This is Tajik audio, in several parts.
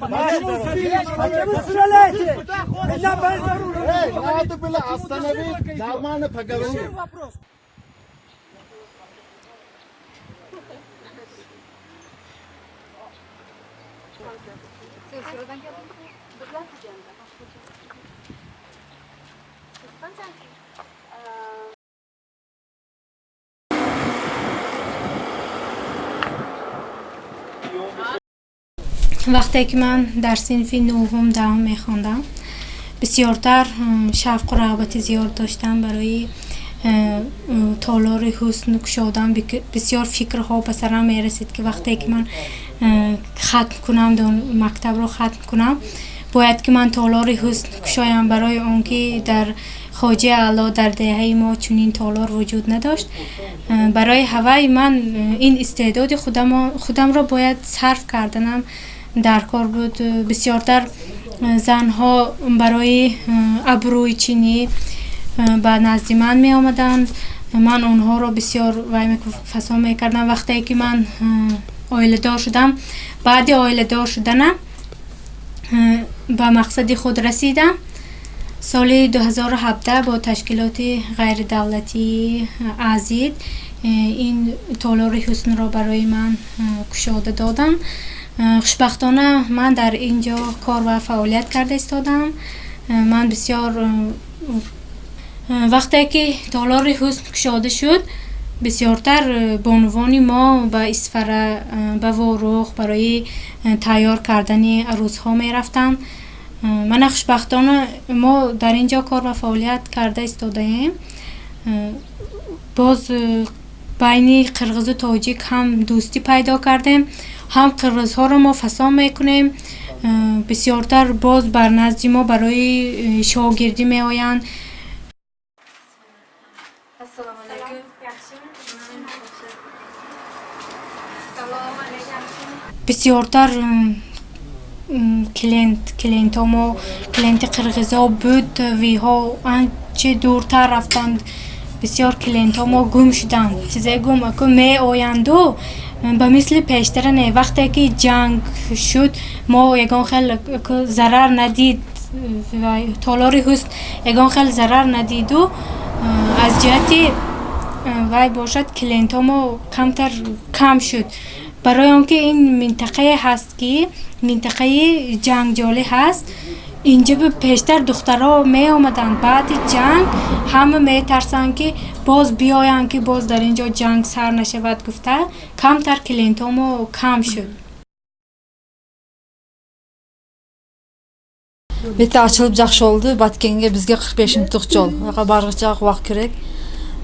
Почему стреляете? Меня без оружия. Эй, надо было остановить, нормально поговорим. Вопрос. Вақте ки ман дар синфи нӯҳум, 10-ум мехондам, бисёртар шавқу рағбати зиёд доштам барои толори ҳусн кушодан. Бисёр фикрҳо ба сарам мерасид, ки вақте ки ман хатм кунам, мактабро хатм кунам, бояд ки ман толори ҳусн кушоям, барои он ки дар Хоҷаи Аъло, дар деҳаи мо, чунин толор вуҷуд надошт. Барои ҳавай ман ин истеъдоди худамро бояд сарф карданам дар кор буд. Бисёртар занҳо барои абрӯйчинӣ ба назди ман меомаданд. Ман онҳоро бисёр вай фасон мекардам. Вақте ки ман оиладор шудам, баъди оиладор шуданам ба мақсади худ расидам. Соли 2017 бо ташкилоти ғайридавлатии Азид ин толори ҳуснро барои ман кушода доданд. Хушбахтона, ман дар ин ҷо кор ва фаъолият карда истодам. Ман бисёр, вақте ки толори ҳусн кушода шуд, бисёртар бонувони мо ба Исфара, ба Ворух барои тайёр кардани арӯсҳо мерафтанд. Мана, хушбахтона, мо дар ин ҷо кор ва фаъолият карда истодаем. Боз байни қирғизу тоҷик ҳам дӯстӣ пайдо кардем, ҳам қирғизҳоро мо фасон мекунем. Бисёртар боз бар назди мо барои шогирдӣ меоянд. Assalomu alaykum. Assalomu alaykum. Бисёртар клиентҳо мо, клиенти қирғизо буд, виҳо анче дуртар рафтанд. Бисёр клиентҳо мо гум шуданд. Чизе гум ку меоянду, ба мисли пештара не. Вақте ки ҷанг шуд, мо ягон хел зарар надид, толори ҳусн ягон хел зарар надиду, аз ҷиҳати вай бошад, клиентҳо мо камтар кам шуд, барои он ки ин минтақае ҳаст, ки минтақаи ҷангҷолӣ ҳаст. Инҷа пештар духтарҳо меомаданд, баъди ҷанг ҳама метарсанд, ки боз биёянд, ки боз дар ин ҷо ҷанг сар нашавад гуфта, камтар клиентҳо мо кам шуд. Бетте ачылып жакшы болду. Баткенге бизге 45 мүнөттүк жол, аяка баргыча убакыт керек.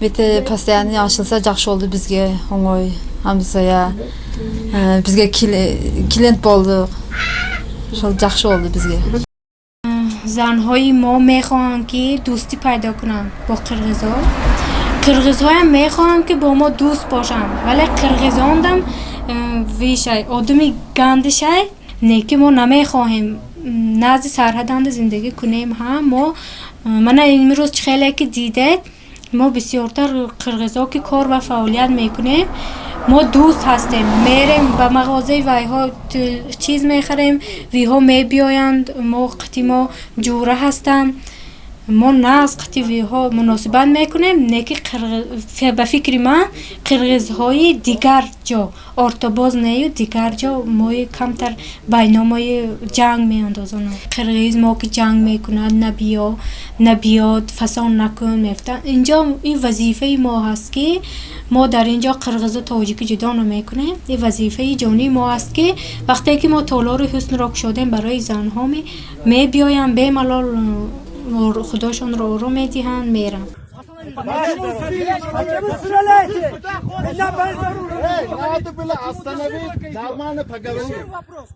Бетте постоянный ачылса жакшы болду, бизге оңой, хамсая бизге клиент болду, ошол жакшы болду бизге. Занҳои мо мехоҳанд, ки дӯстӣ пайдо кунанд бо қирғизҳо, қирғизҳоям мехоҳанд, ки бо мо дӯст бошанд, вале қирғизондам вишай одами гандишай не, ки мо намехоҳем назди сарҳаданда зиндагӣ кунем. Ҳа, мо мана имрӯз чӣ хеле ки дидед, мо бисёртар қирғизҳо ки кор ва фаъолият мекунем, мо дӯст ҳастем. Мерем ба мағозаи вайҳо, чиз мехарем, виҳо мебиёянд, мо қити мо ҷура ҳастанд, мо нағз қити виҳо муносибат мекунем. Не ки ба фикри ман, қирғизҳои дигар ҷо, Ортобоз нею, дигар ҷо мои камтар байномои ҷанг меандозонанд. Қирғиз мо ки ҷанг мекунад, набиё, набиёд, фасон накун мефтанд. Инҷо ин вазифаи мо ҳаст, ки мо дар ин ҷо қирғизу тоҷикӣ ҷудо намекунем. Ин вазифаи ҷонии мо аст, ки вақте ки мо толори ҳуснро кушодем, барои занҳо мебиёянд, бемалол худошонро ором медиҳанд, меранд. Почему стреляете? Меня без оружия. Эй, надо было остановить, нормально поговорим. Вопрос.